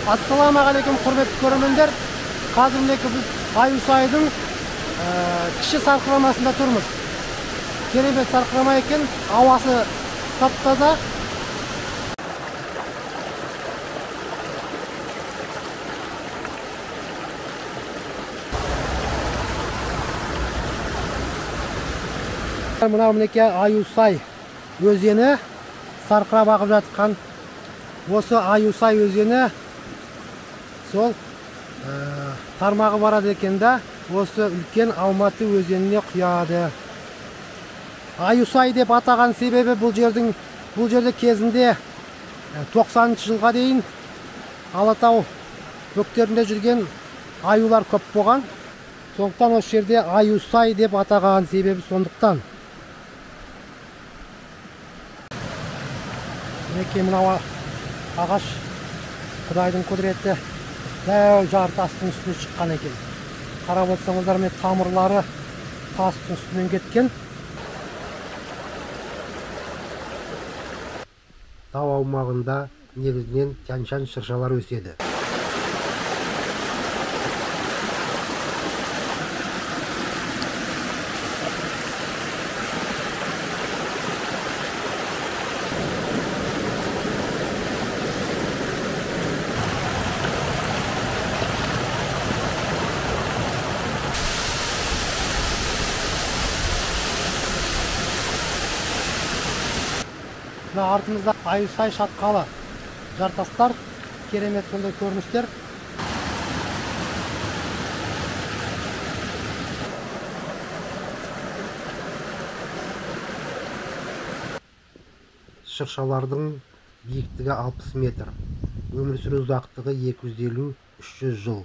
Ассалаумағалейкум, құрметті көрермендер. Қазір мінекей біз Аюсайдың кіші сарқырамасында тұрмыз. Керемет сарқырама екен, ауасы тап-таза. Мынау мінекей Аюсай өзені сарқырап ағып жатқан. Осы Аюсай өзені сол тармағы барады екен да, осы үлкен Алматы өзеніне құяды. Аюсай деп атаған себебі бұл жерде кезінде 90 жылға дейін Алатау бөктерінде жүрген аюлар көп болған. Сондықтан осы жерде Аюсай деп атаған себебі сондықтан. Мінекей мынау ағаш Құдайдың құдіреті дәу жар тастың үстіне шыққан екен. Қарап отырсаңыздар, міне тамырлары тастың үстінен кеткен. Тау аумағында негізінен Тянь-Шань шыршалары өседі. Мына артымызда Аюсай шатқалы, жартастар, керемет сондай көріністер. Шыршалардың биіктігі 60 метр, өмір сүру ұзақтығы 250-300 жыл.